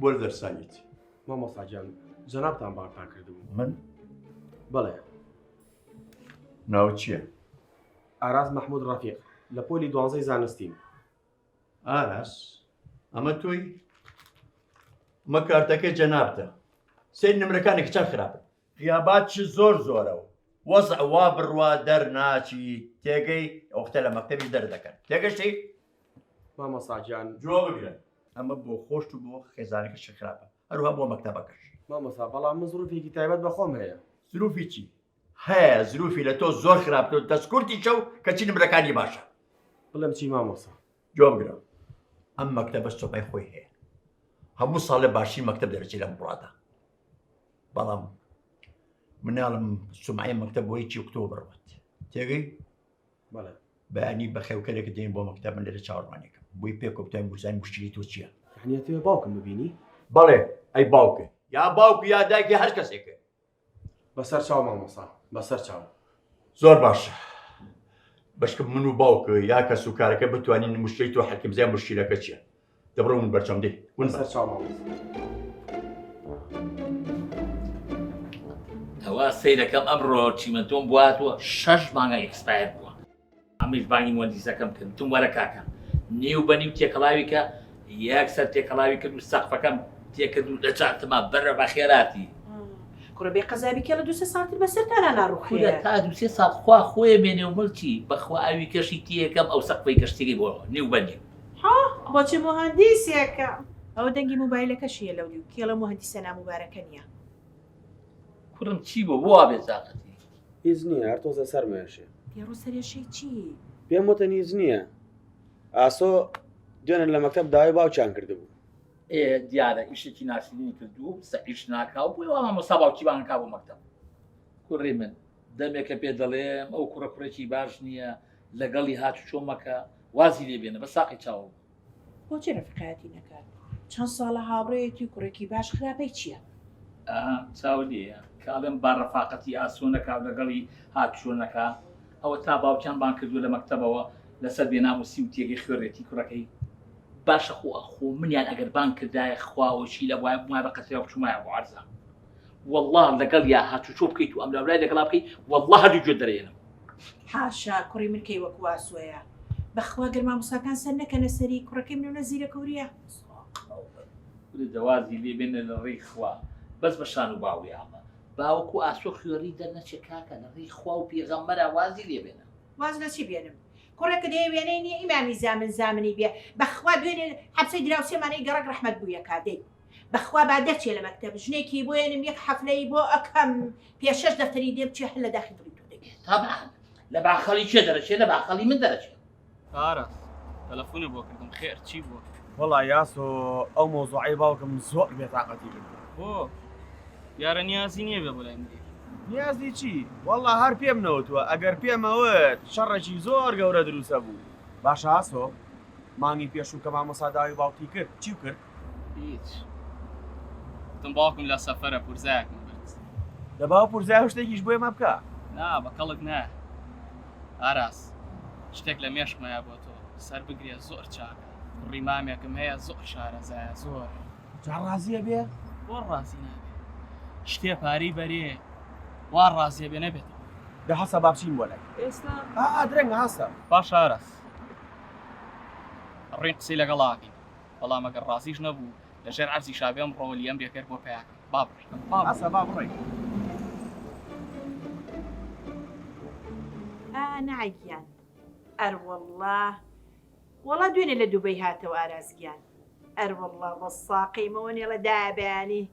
بۆ لە دەرسانیت؟ مامۆستا گیان جەنابتان بانگتان کردبوو. من؟ بەڵێ. ناوت چییە؟ ئاراس مەحموود ڕەفیق، لە پۆلی دوانزەی زانستیم. ئاراس، ئەمە تۆی؟ ئەمە کارتەکەی جەنابتە. سەیر نمرەکانی کە چەند خراپن. غیابات چ زۆر زۆرە و وەزع وا بڕوا دەرناچی تێگەی ئەوختە لە مەکتەبیش دەردەکەن تێگەشتی؟ مامۆستا گیان. جواب بگرە ئەمە بۆ خۆشت و بۆ خێزانەکەش خراپە هەروها بۆ مەکتەبەکەش. مامۆستا بەڵام من زروفێکی تایبەت بە خۆم هەیە. زروفی چی؟ هەیە زروفی لە تۆ زۆر خراپتر و دەستکورتیشە و کەچی نمرەکانی باشە. بڵێم چی مامۆستا؟ جواب بگرە ئەم مەکتەبە سومعەی خۆی هەیە هەموو ساڵێ باشی مەکتەب دەرەچێ لەم وڵاتە بەڵام مناڵم سومعەی مەکتەب بۆ هیچی وەک تۆ بڕوات تێگەی؟ بەڵێ. بەیانی بەخێوکەرێکت دێن بۆ مەکتەب من لێرە چاوەڕوانێکم بۆی پێکەوە بتوانین بزانین مشکلی تۆ چییە. یەعنی ئەتەوێ باوکم ببینی؟ بەڵێ ئەی باوکێ یا باوک یا دایکی هەر کەسێکێ. بەسەر چاو مامۆستا بەسەر چاو. زۆر باشە بەشکم من و باوک یا کەس و کارەکە بتوانین مشکلی تۆ حەکیم زیان مشکلەکە چییە دەبڕۆ من بەرچەم دێ ون بەسەر چاو مامۆستا. ئەوە سەیرەکەم ئەمڕۆ چیمەنتۆم بۆ هاتووە شەش مانگە expire بووە ئەمیش بانگی موهەندیسەکەم کرد وتم وەرە کاکە نیو بە نیو تێکەڵاوی کە یەکسەر تێکەڵاوی کرد و سەقفەکەم تێکرد و لە چاتما بەرە بە خێراتی. کوڕە بێ قەزابی کێڵە دوو سێ ساڵتر بەسەرتانا ناڕوخێ. کورە تا دوو سێ ساڵ خوا خۆیە مێنێ و ملچی بەخوا ئەوی کەشی تێکەم ئەو سەقفەی کەشتیەکەی بۆ نیو بە نیو. حا بۆ چ موهەندیسێکە. ئەوە دەنگی موبایلەکەشیە لەو دیو کێڵە موهەندیسە ناموبارەکە نیە. کوڕم چی بوو بۆ وا بێتاقەتی؟ هیچ نییە هەر تۆزە سەرم ئێشێ. پێڕۆ سەرێشەی چی؟ پێم وتن هیچ نییە. ئاسۆ دوێنێ لە مەکتەب داوای باوکیان کردبوو. ئێ دیارە ئیشێکی ناشرینی کردووە و سەعیش ناکا و بۆیە وا مامۆستا باوکی بانگ کا بۆ مەکتەب. کوڕی من دەمێکە پێ دەڵێم ئەو کوڕە کوڕێکی باش نییە لەگەڵی هاتوچۆ مەکە وازی لێ بێنە بە ساقی چاوم. بۆچی ڕەفیقایەتی نەکات چەند ساڵە هاوڕێیەتی و کوڕێکی باش خراپەی چییە؟ ئەها چاو لێیە کە ئەڵێم با ڕەفاقەتی ئاسۆ نەکا و لەگەڵی هاتوچۆ نەکا ئەوە تا باوکیان بانگ کردووە لە مەکتەبەوە لەسەر بێناموسی و تێگەی خوێڕێتی کوڕەکەی باشە خۆ خۆ منیان ئەگەر بانگ کردایە خوا وەکیلە بوایە بوومایە بە قەترە بچوومایە بۆ عەرزە وەڵڵا لەگەڵیا هاتوچۆ بکەیت و ئەملاولای لەگەڵا بکەی وەڵڵا هەردوو گوێت دەرێنم. حاشا کوڕی من کەی وەکو ئاسۆیە بەخوا گەر مامۆستاکان سەر نەکەنە سەری کوڕەکەی منەونە زیرەکە وریا. کورە دە وازی لێ بێنە لە ڕێی خوا بەس بە شان و باڵی ئاڵا با وەکو ئاسۆ خوێڕی دەرنەچێ کاکە لە ڕێی خوا و پێغەمبەرا وازی لێ بێنە. واز لە چی بێنم کوڕێکت هەیە وێنەی نیە ئیمامی زامن زامنی بێ بەخوا دوێنێ حەپسەی دراوسێمانەی گەڕەک ڕەحمەت بوویە کا دەی بەخوا با دەرچێ لە مەکتەب ژنێکی بۆ یەنم یەک حەفلەی بۆ ئەکەم پێ شەش دەفتەری دێ بچێ هەر لە داخی دڵی تۆ دەبێ. تەبعەن لە باخەڵی کێ دەرەچێ لە باخەڵی من دەرەچێ. ئاراس تەلەفونت بۆ کردم خێر چی بووە؟ وەڵا یاسۆ ئەو مەوزوعەی باوکم زۆر بێتاقەتی کردم. بۆ؟ دیارە نیازی نییە بێ بۆ لای مدیر. نیازی چی؟ وەڵا هەر پێم نەوتووە ئەگەر پێمەوت شەڕێکی زۆر گەورە دروسە بوو. باشە ئاسۆ مانگی پێشوو کە مامۆستا داوای باوکتی کرد چیو کرد؟ هیچ. وتم باوکم لە سەفەرە پورزایەکم برد. دە با پورزایە شتێکیش بۆ ئێمە بکا. نا بە کەڵک نایە. ئاراس شتێک لە مێشکمایە بۆ تۆ سەر بگرێ زۆر چاکە. کوڕی مامێکم هەیە زۆر شارەزایە زۆر. جا ڕازیە بێ؟ بۆ ڕازی نابێ؟ شتێ پارەی بەرێ وا ڕازیە بێ نەبێتەوە. دە هەسە با بچین بۆ لای. ئێستا؟ ئا ئا درەنگە هەسە. باشە ئاراس. ڕوین قسەی لەگەڵا ئەکەین بەڵام ئەگەر ڕازیش نەبوو لە ژێر عەرزیشا بێم ڕۆلی ئەم بێکەر بۆ پەیاکەم با بڕۆین با بڕۆین. هەسە با بڕۆین. ئا نا گیان ئەروەڵڵا وەڵا دوێنێ لە دوبەی هاتەوە ئاراس گیان ئەروەڵڵا بە ساقەی مەوە نێڵە دایە بەیانی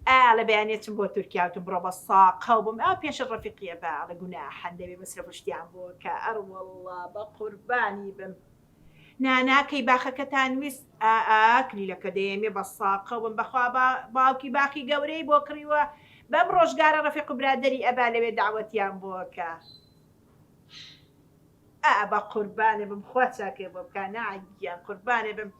ئا ئەڵێ بەیانی ئەچم بۆ تورکیا وتم بڕۆ بە ساقەو بم ئا پێشت ڕەفیقیە با ئەڵێ گوناحەن دەبێ مەسرەف و شتیان بۆ کە ئەروەڵڵا بە قوربانی بم نا نا کەی باخەکەتان ویست ئا ئا کلیلەکە دەیەمێ بە ساقەو بم بەخوا با باوکی باخی گەورەی بۆ کڕیوە بەم ڕۆژگارە ڕەفیق و برادەری ئەبا لەوێ دەعوەتیان بۆ کە ئا بە قوربانێ بم خوا چاکەی بۆ بکا نا گیان قوربانێ بم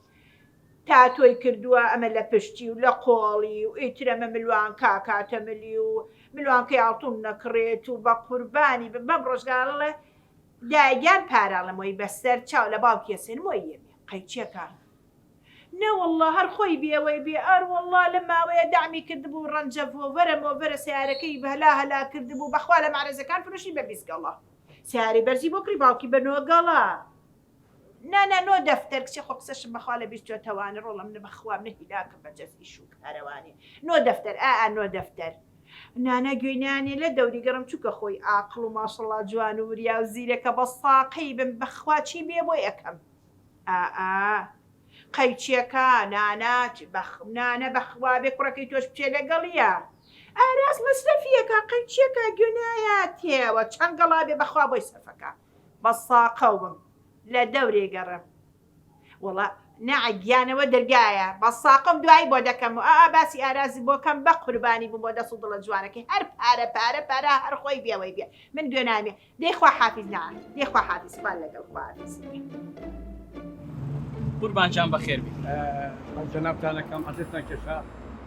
تاتۆی کردووە ئەمە لە پشتی و لە قۆڵی و ئیتر ئەمە ملوانکە ئەکاتە ملی و ملوانکەی ئاڵتون نەکڕێت و بە قوربانی بم بەم ڕۆژگارەڵێ دایە گیان پارە ئەڵێم وەی بەسەر چاو لە باوکی ئەسێنم وەی یەمێ قەیچیەکە. نەوەڵڵا هەر خۆی بێ وەی بێ ئەروەڵڵا لەم ماوەیە دەعمی کردبوو ڕەنجە ڤۆڤەرە مۆڤەرە سەیارەکەی بە هەلا هەلا کردبوو بەخوا لە مەعرەزەکان فرۆشی بە 20 گەڵا سەیارەی بەرزی بۆ کڕی باوکی بە نۆ گەڵا نا نا نۆ دەفتەر کچێ خۆ قسەشم بەخوا لە بیر چۆتەوانێ ڕۆڵە منە بەخوا منە هیلاکم بە جەز ئیش و کارەوانێ نۆ دەفتەر ئا ئا نۆ دەفتەر نانا گوێی نانێ لە دەوری گەڕم چونکە خۆی ئاقڵ و ماشەڵا جوان و وریا و زیرەکە بە ساقەی بم بەخوا چی بێ بۆی ئەکەم ئا ئا قەیچیەکە نانا بەخ نانە بەخوا بێ کوڕەکەی تۆش بچێ لەگەڵیا ئاراس مەسرەفیەکە قەیچیەکە گوێ نایاتێوە چەند گەڵا بێ بەخوا بۆی سەرفەکە بە ساقەو بم لە دەورێ گەڕم وەڵا نا گیانەوە دەرگایە بە ساقم دوایی بۆ دەکەم و ئا باسی ئارازی بۆ کەم بە قوربانی بوو بۆ دەست و دڵە جوانەکەی هەر پارە پارە پارە هەر خۆی بێوەی بێ من گوێ نامێ دەی خوا حافیز نا دەی خوا حافیز خوا لەگەڵ خوا حافیز. قوربان گیان بەخێر بێی. سپاس جەنابتانەکەم عەزێتتان کێشا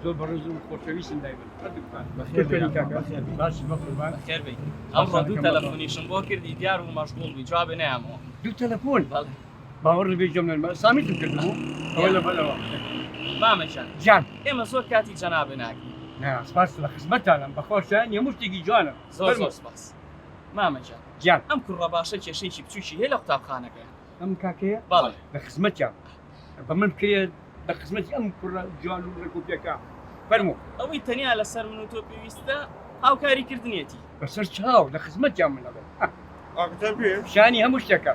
زۆر بەڕێز و خۆشەویستن لای من هەردووکتان. بەخێر بێی کاکە بەخێر بێی. باشی بەقوربان. بەخێر بێی. ئەمڕۆ دوو تەلەفۆنیشم بۆ کردی دیار بوو مەشغوڵ بووی جوابێ نەیامەوە. دوو تەلەفۆن؟ بەڵێ. باوەڕ نەبێ گوێم نەما سامیتم کردبوو ئەوە لەبەر ئەوە. مامە گیان. گیان. ئێمە زۆر کاتی جەنابت ناگرین. نا سپاس لە خزمەتتانم بەخوا شایەنی هەموو شتێکی جوانم. زۆر زۆر سپاس. مامە گیان. گیان. ئەم کوڕە باشە کێشەیەکی بچووکی هەیە لە قوتابخانەکەیان. ئەم کاکەیە؟ بەڵێ. لە خزمەتیان. بە من بکرێ لە خزمەتی ئەم کوڕە جوان و ڕێک و پێکە. فەرموو. ئەوەی تەنیا لەسەر من و تۆ پێویستە هاوکاری کردنیەتی. بەسەر چاو لە خزمەتیان من ئەڵێم. شانی هەموو شتێکە.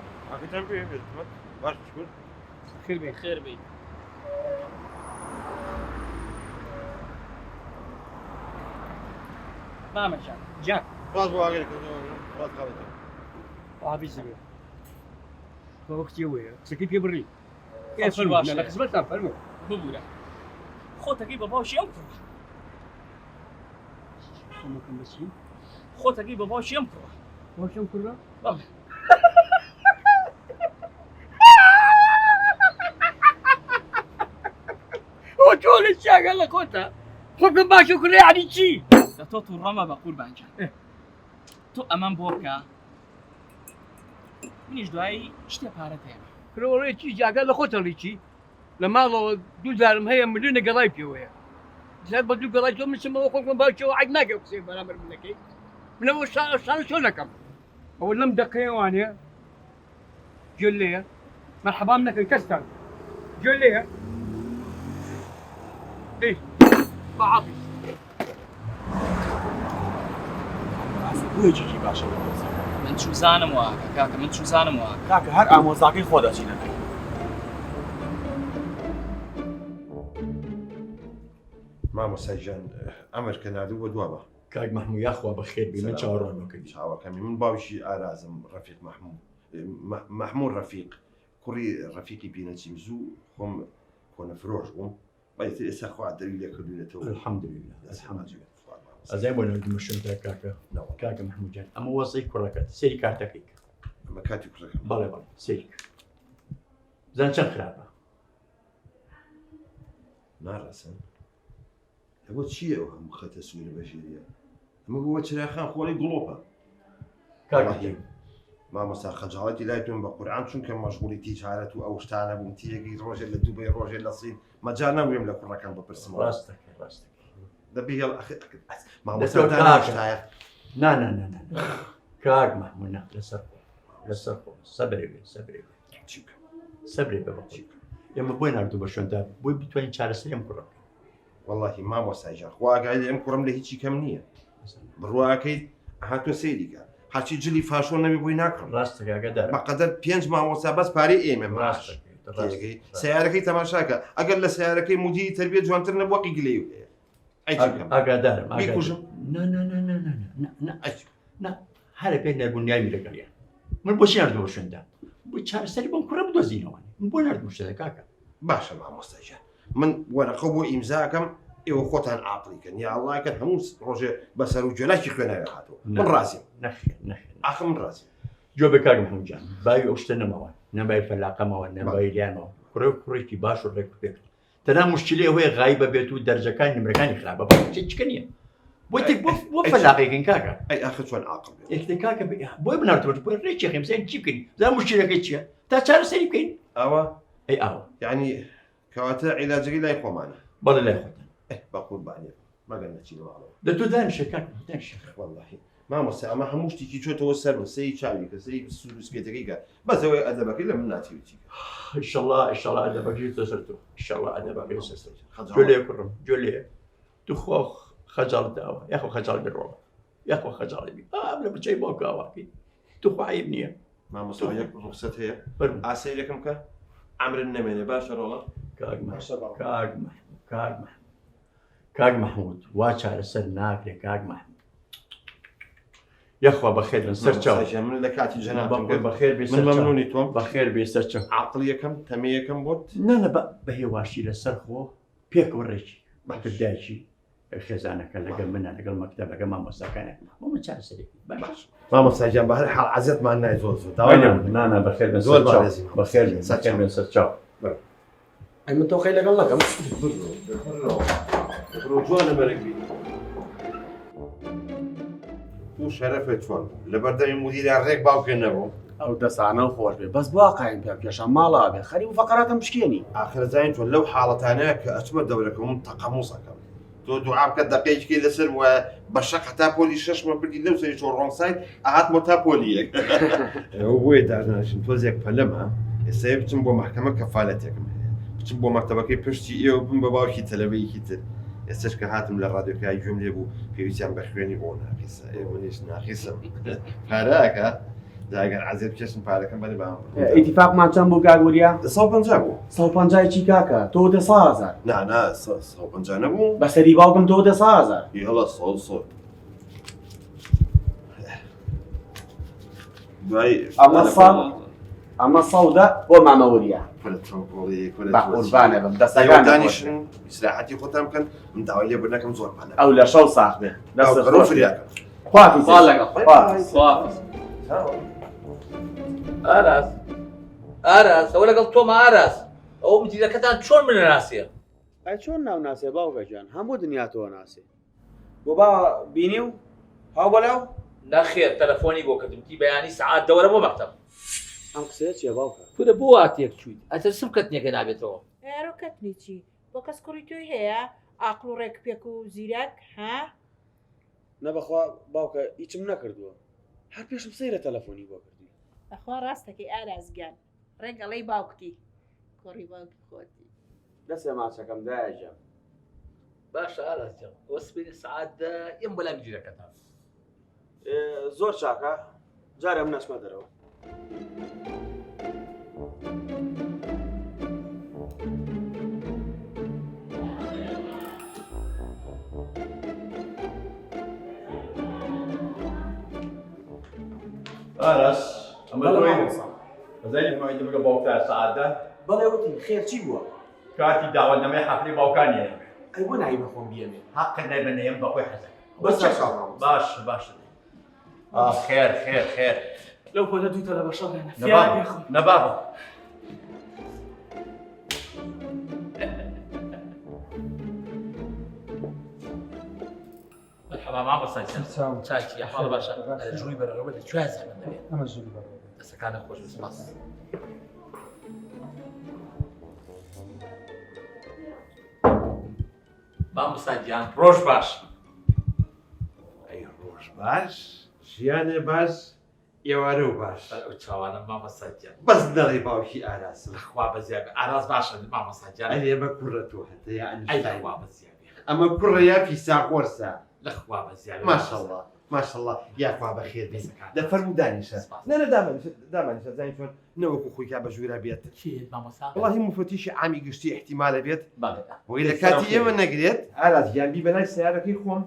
خێر بێی. خێر بێی. مامە گیان. گیان. سپاس بۆ ئاگری کردنەوە سپاس خاڵی تۆ. حافیز بێ. بە وەختی ئەوەیە قسەکەی پێ بڕی. ئێ فەرموو باشە. لە خزمەتتان فەرموو. ببورە. خۆتەکەی بە باوکی ئەم کوڕە. خۆمەکەم بە چی؟ خۆتەکەی بە باوکی ئەم کوڕە. باوکی ئەم کوڕە؟ بەڵێ. ئەوە تۆ لە چیاگە لە خۆتە خۆ بکەم باشە کوڕە یعنی چی؟ دە تۆ تووڕە مەبە قوربان گیان. تۆ ئەمەم بۆ بکە منیش دوایی شتێ پارەت هەیە. کورە وەڵێ چی جاگا لە خۆت هەڵی چی؟ لە ماڵەوە دوو جارم هەیە ملیۆنە گەڵای پێوەیە جار بە دوو گەڵای تۆ من چمەوە خۆم بکەم باوکیەوە عەیب ناکەی ئەو قسەیە بەرامبەر من دەکەی من ئەوە شانە چۆن ئەکەم ئەوە لەم دەقەیە وانێ گوێ لێیە مەرحەبام نەکەن کەستان گوێ لێیە دەی خواحافیز. بۆ یەکێکی باشە بۆ دۆزی. من چوزانم واکە کاکە من چوزانم واکە. کاکە هەر ئامۆزاکەی خۆت ئەچینە پێی. مامۆستا گیان ئەمر کە ناردوو بە دوا بە. کاک مەحموو یاخوا بەخێر بی من چاوەڕوان نۆکەی. چاوەکەمی من باوکی ئارازم ڕەفیق مەحموو مەحموو ڕەفیق کوڕی ڕەفیقی پینەچیم زوو خۆم کۆنە فرۆش بووم بەڵێ تر ئێستا خوا دەوی لێ کردوینەتەوە. الحمدللە الحمدللە ئەزای بۆ ناردومە شوێنتا کاکە کاکە مەحموو جان ئەمە وەزعی کوڕەکەت سەیری کارتەکەی کە. ئەمە کاتی کوڕەکەم. بەڵێ بەڵێ سەیری کە بزان چەند خراپە. ناڕەسن ئەوە چییە ئەو هەموو خەتە سوورە بەژێریە ئەمە بووە چراخان خۆڵی گڵۆپە کاک مامۆستا خەجاڵەتی لای تۆم بە قورئان چونکە مەشغوڵی تیجارەت و ئەو شتانە بووم تیەگەی ڕۆژێ لە دوبەی ڕۆژێ لە سین مەجال نەبووم لە کوڕەکەم بپرسم ڕاستەکەی ڕاستەکەی دەبی هێڵ ئەخ مامۆستا داناشتایە نا نا نا نا کاک مەحموود نا لەسەر خۆ لەسەر خۆ سەبرێ بێ سەبرێ بێ چی بکەم سەبرێ بێ بەخۆی ئێمە بۆی ناردوو بە شوێنتا بۆی بتوانین چارەسەری ئەم کوڕە بکەین وەڵاهی مامۆستا گیان خوا ئاگای لێ ئەم کوڕەم لە هیچی کەم نییە بڕواکەیت ئەها تۆ سەیری کە هەرچی جلی فاشۆن نەبێ بۆی ناکڕم ڕاستە ئاگادارم بەقەدەر پێنج مامۆستا بەس پارەی ئێمە معاش ڕاستەکەی ڕاست تێگەی سەیارەکەی تەماشاکە ئەگەر لە سەیارەکەی مدیری تەربیە جوانتر نەبووە قی گلەیی هەیە ئەی چی بکەم ئاگادارم ئاگادارم. بیکوژم؟ نا نا نا نا نا نا نا ئەی چی بکەم؟ نا هەرە پێ نەرمونیامی لەگەڵیان من بۆچی ناردووە شوێندا بۆ چارەسەری بۆم کوڕە بدۆزینەوە من بۆ ناردوم شتە کاکە باشە مامۆستا گیان من وەرەقە بۆ ئیمزاکەم ئێوە خۆتان عاقڵی کەن یا ئەڵڵا کەن هەموو ڕۆژێ بەسەر و جۆلاکی خوێناوی هاتووە من ڕازیم نەخێر نەخێر ئاخر من ڕازیم جۆ بە کاک محمود جان باوی ئەو شتە نەماوە نە باوی فەلاقە ماوە نە باوی لیانەوە کوڕێ و کوڕێکی باش و ڕێک و پێک تەنها مشکلەی ئەوەیە غایبە بێت و دەرجەکانی نمرەکانی خراپە بەڵام چکە نییە بۆ تر بۆ بۆ فەلاقێکن کاکە ئەی ئاخر چۆن عاقڵ بێت ئێکتە کاکە بۆی بنارتەوە بۆی ڕێکی خێم سەیر چی بکەین زا مشکلەکەی چییە تا چارەسەری بکەین ئاوا ئەی ئاوا یعنی. کەواتە عیلاجەکەی لای خۆمانە. بەڵێ لای خۆتان. ئه بەقوربانێ بم مەگەر نەچینە ماڵەوە. دە تۆ دانیشە کاک مەحموود دانیشە. وەڵاهی مامۆستا ئەمە هەموو شتێکی چۆتەوە سەر من سەیری چاوی کە سەیری سوور و سپێتەکەی کە بەس ئەوەی ئەدەبەکەی لە من ناتیوتی کە. ئیشەڵا ئیشەڵا ئەدەبەکەی چۆتە سەر تۆ ئیشەڵا ئەدەبەکەی چۆتە سەر تۆ. گوێ لێ کوڕم گوێ لێ توخوا خەجاڵت داوە یاخۆ خەجاڵ بی ڕۆڵە یاخۆ خەجاڵی بی ئا لە بچەی باوکە ئاواکەی توخوا عەیب نییە. مامۆستا یەک ڕوخسەت هەیە ئاسەیرێکم کە عەمرم نەمێنێ باشە ڕۆڵە. کاک مەحموود کاک مەحموود کاک مەحموود کاک مەحموود وا چارەسەر ناکرێ کاک مەحموود یەخوا بەخێر بن سەر چاو. مامۆستا گیان من لە کاتی جەنابتم گرت بەخێر بێ من سەر چاو. مەمنونی تۆم. بەخێر بێ سەر چاو. عاقڵ یەکەم تەمێ یەکەم بۆت. نا نا بە هێواشی لەسەر خۆ پێکەوە ڕێکی بەخێر دایکی خێزانەکە لەگەڵ منە لەگەڵ مەکتەب لەگەڵ مامۆستاکانە بۆ من چارەسەرێک باش. مامۆستا گیان بە هەر حاڵ عەزیەتمان نای زۆر زۆر داوای لێبوردن. نا نا بەخێر بن زۆر سەر چاو بەڕێزی مامۆستا بەخێر گیان بن سەر بەخێر چاو. بن سەر چاو. بەرە. ئەی من تۆقەی لەگەڵ نەکەم. بڕۆ بڕۆ بڕۆ جوانە مەرگ بی. تو شەرەفت چۆن بوو لەبەردەمی مودیرا ڕێک باوکێ نەبوو. ئەو دەسانەو خۆش بێ بەس بوا قایم پێم کێشا ماڵا بێ خەریک بوو فەقەراتم بشکێنی. ئاخر ئەزانی چۆن لەو حاڵەتانەیە کە ئەچمە دەورەکەم من تەقەموس ئەکەم تۆ دوعا بکە دەقەیەکی لەسەر وایە بە شەق هەتا پۆلی شەشمە بردی لەو سەری چۆ ڕۆنگ ساید ئەهاتمەوە تا پۆلی یەک. ئەوە بۆیە داناشم تۆزێک پەلەمە ئێستا بچم بۆ مەحکەمە کەفالەتێکم هەیە بچم بۆ مەکتەبەکەی پشتی ئێوە بم بە باوکی تەلەبەیەکی تر ئێستاش کە هاتم لە ڕادیۆکە گوێم لێ بوو پێویستیان بە خوێنی بۆ ناقیسە ئێ منیش ناقیسم پارە ئەکا جا ئەگەر عەزێت بکێشن پارەکەم بەنێ با من بڕۆم. ئیتیفاقمان چەند بوو کاک وریا؟ 150 بوو. 150 چی کاکە؟ تۆ وتت 100 هەزار. نا نا 150 نەبوو. بە سەری باوکم تۆ وتت 100 هەزار. یەڵا سەد سەد. دوای ئەمە سەد ئەمە 110 بۆ مامە وریا. کورە تۆ گوڵی کورە بە تۆ چی؟ قوربانێ بم ئێوە دەستەکانت خۆش دانیشن بێ. ئیسراحەتی خۆتان بکەن من داوای لێبوردنەکەم زۆر پەلەم. ئەو لە شەو ساغ بێ. ئەو دەستت بەرەو خۆش بێ. فریاکەم. خواحافیز. خوا لەگەڵ. خواحافیز. خواحافیز. ئاراس ئاراس ئەوە لەگەڵ تۆمە ئاراس ئەوە مدیرەکەتان چۆن من ناسێ؟ ئەی چۆن ناو ناسێ باوکە گیان هەموو دنیا تۆ ناسێ. بۆ با بینی و هاو بەلاو؟ نەخێر تەلەفۆنی بۆ کردم وتی بەیانی سەعات دە وەرە بۆ مەکتەب. ئەم قسەیە چیە باوکە؟ کورە بۆ وا تێک چوویت ئەترسم کەتنێکە نابێتەوە. ئەرۆ کەتنی چی؟ بۆ کەس کوڕی تۆی هەیە ئاقڵ و ڕێک پێک و زیرەک ها؟ نە بەخوا باوکە هیچم نەکردووە هەر پێشم سەیرە تەلەفۆنی بۆ کردووی. بەخوا ڕاستەکەی ئاراس گیان ڕێک ئەڵێی باوکتی کوڕی باوکی خۆتی. دەسێ ماچەکەم دایە گیان. باشە ئاراس گیان ئەوە سبەینێ سەعات دە یەم بۆ لای مدیرەکەتان. زۆر چاکە جارێ من ئەچمە دەرەوە. ئاراس ئەمە تۆی ئەزانی مەوعیدم لەگەڵ باوکتا سەعات دە؟ بەڵێ وتی خێر چی بووە؟ کارتی داوەتنامەی حەفلەی باوکانی هەیە. ئەی بۆ نایی بەخۆم بیەمێ؟ حەقت نەبێ نەیەم بەخۆی حەزەکەم. بەس چاو مامۆستا. باش باشە ئا خێر خێر خێر. لەو پۆلە دوو تەلەبە شەڕیانە. نە بابە نە بابە. مەرحەبا مامۆستا گیان. چاکی ئەحواڵ باشە؟ ئەرێ ژووری بەرەوە لە کوێ زەحمەت نەبێ؟ ئەمە ژووری بەرەوە. دەستەکانت خۆش بێ سپاس. مامۆستا گیان ڕۆژ باش. ئەی ڕۆژ باش ژیانێ باش ئێوارە و باش. ئەو چاوانە مامۆستا گیان. بەس نەڵێی باوکی ئاراسم. لەخوا بەزیا بێ ئاراس باشە مامۆستا گیان. ئەرێ ئەمە کوڕە تۆ هەتە یا ئەی ئەنیشتاین. لەخوا بەزیا بێ. ئەمە کوڕە یا فیساغۆرسە. لەخوا بەزیا بێ. ماشەڵڵا ماشەڵڵا یاخوا بەخێر بێی. دە فەرموو دانیشە. نا نا دامەنیشە دامەنیشە زانی چۆن نەوەکو خۆی کا بە ژوورا بێت. کێ مامۆستا؟ وەڵاهی موفەتیشی عامی گشتی ئیحتیمالە بێت. بەڵێ. بۆیە لە کاتی ئێمە نەگرێت. ئاراس گیان بیبە لای سەیارەکەی خۆم.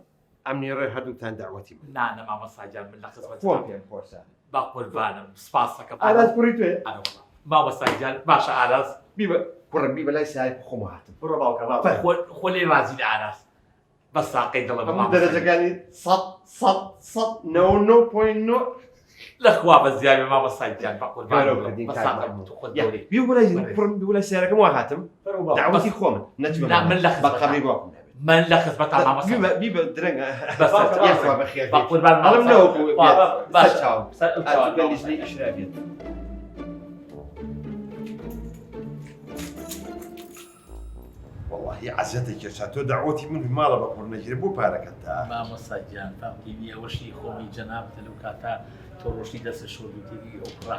ئەم نێڕێ هەردووکتان دەعوەتی من. نا نا مامۆستا گیان من لە خزمەتتام. خۆم پێم خۆشە. بە قوربانم سپاسەکەم. ئاراس کوڕی تۆیە؟ ئەرێ وەڵا مامۆستا گیان باشە ئاراس. بیبە کوڕم بیبە لای سەیارەکەی خۆم هاتم. بڕۆ باوکە باوکە. خۆ خۆ لێی ڕازی لە ئاراس. بە ساقەی دڵم هەموو مامۆستا گیان. دەرەجەکانی سەد سەد سەد نەوە نۆ point نۆ. لە خوا بە زیاوێ مامۆستا گیان بە قوربانم گەورەو بڵێم کردین بە کاک ساقەم مەحموود. تو خۆت یا گەورەی. بیو بۆ لای بەڕێز. کوڕم بیو بۆ لای سەیارەکەم وا هاتم. فەرموو باوکە. دەعوەتی خۆمن نەچمە نا من لە بە خزمەتام. قەبری باوکم نابێت. من لە خزمەتام مامۆستا بیبە گیان. بیبە درەنگە. بەسەر باوکە یاخوا چاوم. بەخێر بە بێیت. قوربان ئەڵێم مامۆستا نەوەکو خوا بێت. سەر باشە چاوم. سەر ئەو چاوان ئەتوو بە مامۆستا لیژنەی گیان. ئیشرا بێت. وەڵاهی عەزیەتە کێشا تۆ دەعوەتی من بی ماڵە بە قوڕ نەگیرێ بۆ پارەکەت تا. مامۆستا گیان فەرقی نیە ئەوەشی خۆمی جەنابتە لەو کاتە تۆ ڕۆشتی دەستت شۆرد و تێکی ئەو کوڕە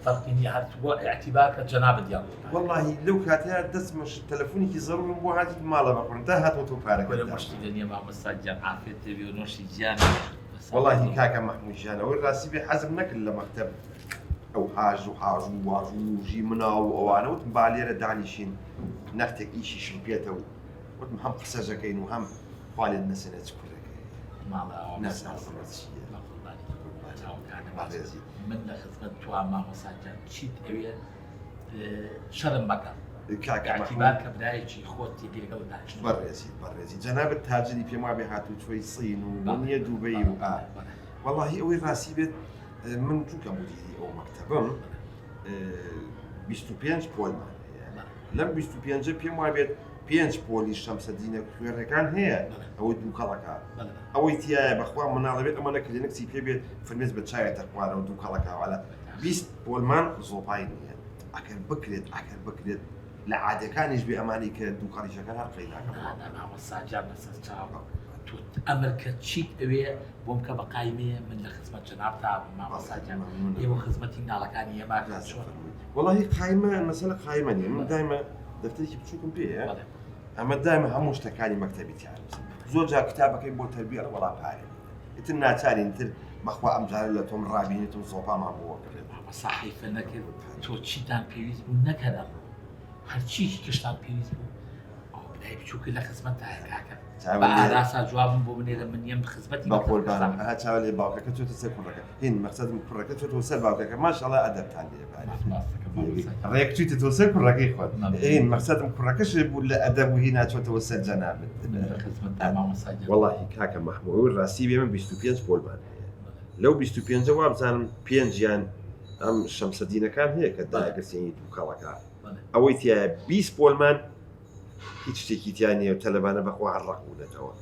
فەرقی نیە هەر بۆ ئیعتیبار کە جەنابت یان بۆ وەڵاهی لەو کاتەیا دەستمە شت تەلەفونێکی زەرورم بۆ هاتیت ماڵە بە قوڕ تا هاتمە تۆ پارەکەت کورە دا. مشکیلە نیە مامۆستا گیان عافیەت تێبێ و نۆشی گیانت بەسەر وەڵاهی دڵ. کاکە مەحمود گیان ئەوەی ڕاستی بێ حەزم نەکرد لە مەکتەب ئەو هاژ و هاژ و واژ و وژی مناڵ و ئەوانە وتم با لێرە دانیشین نەختێک ئیشیشم پێتە و وتم هەم قسەش ئەکەین و هەم خوا لێت نەسێنێ چ کوڕێک هەیە ماڵئاوا نازانم ئەمە چییە بە قوربانی تۆ قوربانی چاوەکانم بەڕێزی من لە خزمەت توا مامۆستا گیان چیت ئەوێ شەرم مەکە کاکە ئیعتیبار مەحموود کە برایەکی خۆت تێگەی لەگەڵت دانیشتووە. بەڕێزی بەڕێزی جەنابت تاجری پێم وابێ هاتوچۆی سین و بەڵێ نییە دوبەی بەڵێ و ئا بەڵێ بەڵێ. وەڵاهی ئەوەی ڕاستی بێت من چونکە مودیری ئەو مەکتەبم 25 پۆلمان هەیە لەم 25 پێم وابێت پێنج پۆلی شەمسەدینە کوێڕەکان هەیە ئەوەی دووکەڵەکە ئەوەی تایە بەخوا مناڵە بێت ئەمە نەکرێنکسی پێ بێت فرمێز بە چاوێتە خوارەوە دووکەڵەکەوالە 20 پۆلمان زۆپای نییە ئەگەر بکرێت ئەگەر بکرێت لە عادەکانیش بێ ئەمانی کە دووکەڵیشەکان هەر قەیناکە مامۆستا گیان بەسەر چاو تۆ ئەمر کە چیت ئەوێ بۆم کە بە قایمەیە من لە خزمەت جەنابتا بم مامۆستا گیان ئێوە خزمەتی مناڵەکانی ئێمە کەن چۆن؟ وەڵاهی قایمە مەسەلە قایمە نییە من دایمە دەفتەرێکی بچووکم پێیە ئەمە دایمە هەموو شتەکانی مەکتەبی تیا نووسم زۆر جار کتابەکەی بۆ تەربیە ئەڵێ وەڵا پارە نییە ئیتر ناچارین تر بەخوا ئەمجارە لە تۆم ڕابینیتم زۆپامان بۆ وەکرێت. مامۆستا حەیفە نەکرد تۆ چیتان پێویست بوو نەکەن ئەمڕۆ هەرچیکی کەشتان پێویست بوو ئەوە برای بچووکە لە خزمەتتایە کاکە بە ئاراسا جوابم بۆ بنێرە من یەم خزمەتی بە قوربانم ئەها چاوە لێ باوکەکە چۆتە سەر کوڕەکە هین مەقسەدم کوڕەکە چۆتەوە سەر باوکەکە ماشاءاللە ئەدەبتان لێ ڕێک چیتەوە سەر کوڕەکەی خۆت هین مەقسەدم کوڕەکەش بوو لە ئەدەب و هینا چۆتەوە سەر جەنابت وەڵاهی کاکە مەحموود ڕاستی بێ من 25 پۆلمان هەیە لەو 25 وابزانم پێنجیان ئەم شەمسەدینەکان هەیە کە داگرسێنی دووکەڵەکە ئەوەی تایە 20 پۆلمان هیچ شتێکی تیا نییە و تەلەبانە بەخوا هەر ڕەق بوونەتەوە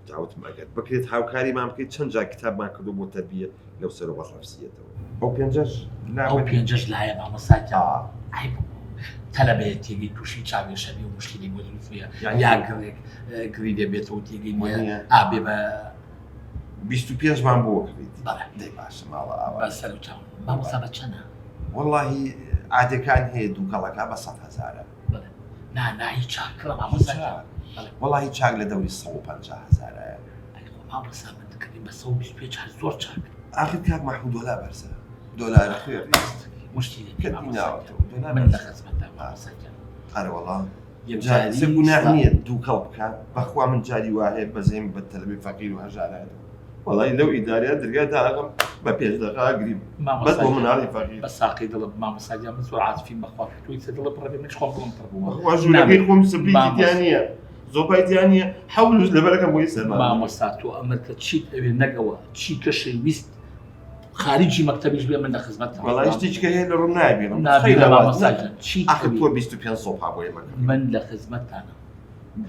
جاوتم ئەگەر بکرێت هاوکاریمان بکەیت چەند جار کتابمان کردو بۆ تەربیە لەو سەرەوە ڕەفسیەتەوە ئەو پێنجەش ئەو پێنجەش لایە مامۆستا گیان عەیب تەلەبەیە تێگەی تووشی چاوێشەبی و مشکلی بۆ دروست بێ یا گڕێک گڕی لێ بێتەوە تێگەی نییە ئابێ بە 25 مان بۆ کڕیت دەی باشە ماڵە ئاوا بە سەر و چاو مامۆستا بە چەنە وەڵاهی عادەکان هەیە دووکەڵەکە بە 100 هەزارە نا نا هیچ چاک کڕە مامۆستا گیان. بەڵێ. وەڵاهی چاک لە دەوری 150 هەزارایە. ئەی خۆ مامۆستا من کڕیم بە 125 هەر زۆر چاک. ئاخر کاک مەحموود دۆلار بەرزە دۆلار خوێ ڕیست مشتی لێ کەتی مامۆستا ناوەتەوە گیان. دۆلار من لە بەرزە. خزمەتتام مامۆستا گیان. ئەرێ وەڵا جا یەکجاری ئیسە گوناح سڵاو. نییە دووکەڵ بکا بەخوا من جاری وا هەیە بەزەیم بە تەلەبەی فەقیر و هەژارایەتەوە وەڵای لەو ئیدارەیە درگا داخم بە پێنج دەقە ئەگریم بەس مامۆستا بۆ گیان مناڵی فەقیر. بە ساقی دڵم مامۆستا گیان من زۆر عاتفیم بەخوا کە تۆ ئیسە دڵت پڕە بێ منیش خۆم دڵم پڕ بووە. بەخوا ژوورەکەی خۆم سپلیتی تیا مامۆستا. نییە زۆپای تیا نییە حەولوش لەبەرەکەم بۆی سەرما بگرم. مامۆستا تۆ ئەمر کە چیت ئەوێ نەک ئەوە چی کەشێ ویست خاریجی مەکتەبیش بێ من لە خزمەتتام. وەڵای شتێکی کە هەیە لە ڕووم نابینم. نابینە خەیرە مامۆستا گیان چیت ئاخر ئەوێ تۆ 25 زۆپا بۆ ئێمە کڕی. من لە خزمەتتانم.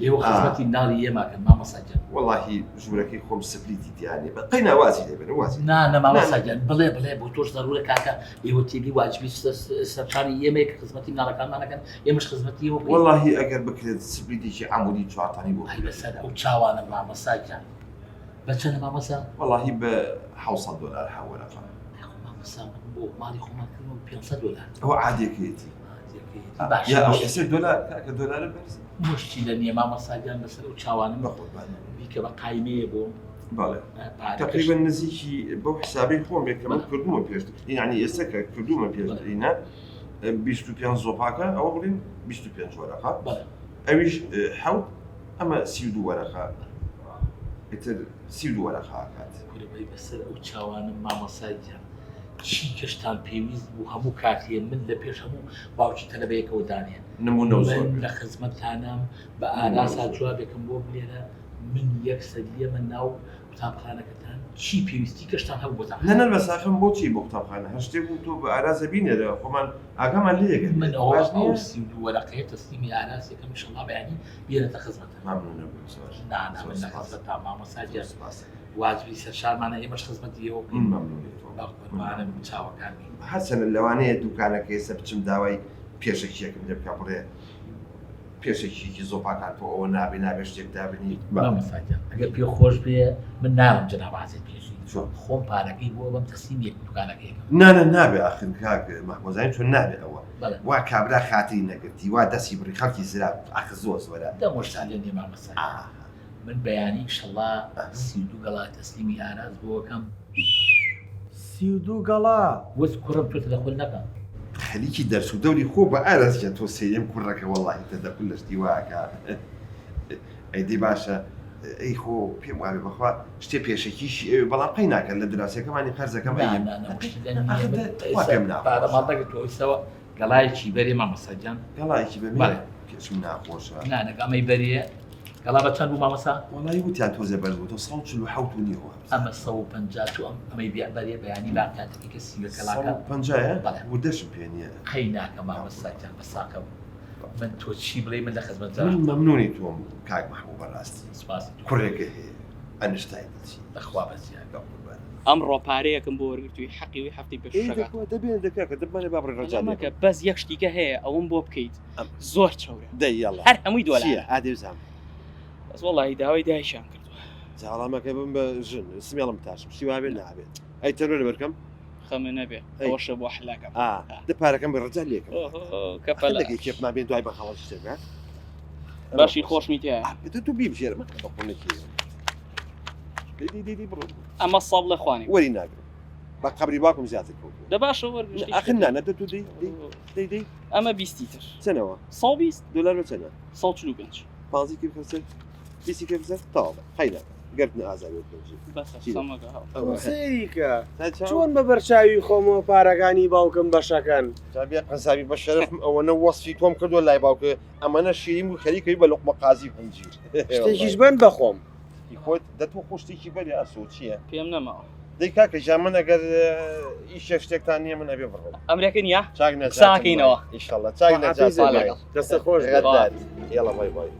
ئێوە خزمەتی مناڵی ئێمە کەن مامۆستا گیان. وەڵاهی ژوورەکەی خۆم سپلیتی تیا نیە بە قەینا وازی لێ بێنە وازی نا نا مامۆستا گیان بڵێ بڵێ بۆ تۆش زەرورە کاکە ئێوە تێگەی واجبی سەرشانی ئێمەیە کە خزمەتی مناڵەکانمان ئەکەن ئێمەش خزمەتی ئێوە بکەین. وەڵاهی ئەگەر بکرێت سپلیتێکی عەمودی چوارتانی بۆ ئەی بەسەر ئەو چاوانە مامۆستا گیان. بە چەنە مامۆستا؟ وەڵاهی بە 700 دۆلار حەوەرەقە. ئەی خۆ مامۆستا من بۆ ماڵی خۆمان کردمەوە 500 دۆلار. ئەوە عادیەکەیەتی. باشە یا ئەو ئێستا دۆلار کاکە دۆلارە بەرزە. مشکیلە نییە مامۆستا گیان بەسەر ئەو چاوانەم بەقوربانی. بیکە بە قایمەیە بۆ بەڵێ پارەکەش. تقریبا نزیکی بەو حسابەی خۆم بێت کە من کردوومە پێشتر یعنی ئێستا کە کردوومە پێشتر ئینا 25 زۆپاکە ئەوە بڵێن 25 وەرەقە بەڵێ. ئەویش حەوت ئەمە 32 وەرەقە ئیتر 32 وەرەقە ئەکات. کورە بەی بەسەر ئەو چاوانەم مامۆستا گیان چی کەشتان پێویست بوو هەموو کاتێ من لە پێش هەموو باوکی تەلەبەیەکەوە دانێ نمونە و زۆر من لە خزمەتتانام بە ئاراسا جوابێکم بۆ بنێرە من یەکسەر یەمە ناو قوتابخانەکەتان چی پێویستی کەشتان هەبوو بۆتان نە نە بەس ئاخر بۆچی بۆ قوتابخانە هەر شتێک بوو تۆ بە ئارازە بینێرە خۆمان ئاگامان لێ یەکە من ئەوە باش ئەو نییە؟ 32 وەرەقەیە تەسلیمی ئاراس یەکەم ئینشەڵڵا بەیانی بێنێتە خزمەتان مەمنونە بووم زۆر نا نا زۆر من لە سپاس خزمەتتان مامۆستا زۆر گیان سپاس واجبی سەرشارمانە ئێمەش خزمەتی ئێوە من بکەین مەمنونی تۆم بە قوربانم چاوەکانمی. هەرچەنە لەوانەیە دوکانەکە ئێستا بچم داوای پێشەکیەکم لێ بکا بڵێ. پێشەکیەکی زۆپاکان تۆ ئەوە نابێ نابێ شتێک دابنی. مامۆستا گیان ئەگەر پێ خۆش بێ من ناڵێم جەناب عەزیز پێشی چۆن؟ خۆم پارەکەی بۆ بەم تەسلیمی یەک دوکانەکەی ئەکەم. نا نا نابێ ئاخر کاک مەحموود زانی چۆن نابێ ئەوە بەڵێ. وا کابرا خاتری نەگرتی وا دەستی بڕی خەڵکی زراب ئاخر زۆر زۆرە. دەم وەشتان لێ نیە مامۆستا گیان. ئاها. من بەیانی ئیشەڵا 32 گەڵا تەسلیمی ئاراس بۆ ئەکەم. 32 گەڵا؟ وت کوڕم تۆ تەدەخول نەکە. خەریکی دەرس و دەوری خۆ بە ئاراس گیان تۆ سەیری ئەم کوڕەکە وەڵاهی تەدەخول لە شتی وا ئەکا ئەی دەی باشە ئەی خۆ پێم وابێ بەخوا شتێ پێشەکیشی ئەوێ بەڵام قەی ناکە لە دراوسێکەمانی قەرزەکەم نا ئەیەم نا نا مشکلە ئاخر نییە من دە تخوا ئێستا پێم پارە ناخۆشە. ماڵ نەگرتووە ئیسەوە گەڵایەکی بەرێ مامۆستا گیان. گەڵایەکی بەمێ بەڵێ. پێشم ناخۆشە. نا نا ئەمەی بەرێ گەڵا بە چەند بوو مامۆستا؟ وەڵایی وتیان تۆزێ بەرز بووتەوە 147 و نیو وابزانم. ئەمە 150 تۆ ئەم ئەمەی بێ بەرێ بەیانی باقیاتەکەی کە سیوە سەد گەڵاکە. و پەنجایە؟ بەڵێ. وردەشم پێ نییە. قەی ناکە مامۆستا گیان بە ساقە من تۆ چی بڵێی من لە خزمەت من جەنابتام. مەمنونی تۆم کاک مەحموو بەڕاستی. سوپاسی تۆ. کوڕێکە هەیە ئەنشتاین دەچی. بەخوا بەزیاد. بەقوربانت. ئەمڕۆ پارەیەکم بۆ وەرگرتووی حەقی وی هەفتەی ئێ پێشوو شەکات. دەکوا دەبێ دەکاکە دەبمانێ با بڕێ ڕەجا مەکە لێکەم. بەس یەک شتیکە هەیە ئەوەم بۆ بکەیت ئەم. زۆر چەورە. دەی یەڵا. هەر هەمووی چییە؟ دۆلارە. ئادەی بزانم. بەس وەڵاهی داوای دایکیان کردووە. جا وەڵامەکە بم بە ژن سمێڵم تاشم شتی وابێ نابێت. ئەی تەنۆ لەبەرکەم؟ خەمە نەبێ ئەی. ئەوەشە بۆ حلاکەم. ئا دە پارەکەم بە ڕەجا لێکەم. ئۆهۆ کە ئەخر پەلە. دەکەی کێفمان بێن دوای بە خەڵەت شتێک ها؟ باشی خۆشمی تیایە. ئا تۆ تۆ بیبژێرە مەکە بە قوڵێکی. دەی دەی دەی دەی بڕۆ. ئەمە سەد لە خوانی. وەری ناگرم. بە قەبری باوکم زیاتر کەوتووە. دە باشە وەرگرە شتێکی ئەخر نا نا دە تۆ دەی دەی دەی دەی. ئەمە بیستی تر. چەنەوە؟ 120. دۆلار بە چەنە؟ 145. پانزەی کێ بخە سەر؟ بیستی کێ بخە سەر؟ تەواو قەی ناکا. گەرتنە ئازابێ بکەم بەسە چی؟ خەمەکە هەڵ. ئەوە. سەیریکە تا چاو. چۆن بە بەرچاوی خۆمەوە پارەکانی باوکم بەشەکەن. جا بێ قەسابی بە شەرەفم ئەوەنە وەسفی تۆم کردووە لای باوکە ئەمەنە شیرین بوو خەریکەوی بە لوقمە قازی هەنجیر. شتێکیش بەن بە خۆم. ئی خۆت دە تۆ خۆ شتێکی بەری ئاسۆ چییە؟ پێم نەماوە. دەی کاکە گیان من ئەگەر ئیشێک شتێکتان نییە من ئەبێ بڕۆم. ئەمرەکە نییە؟ چاک نەجاتم قساکەینەوە. ئیشەڵڵا چاک خواحافیزت نەجاتم بێ. دەستت خۆش بێ. غەداری. یەڵا بای بای.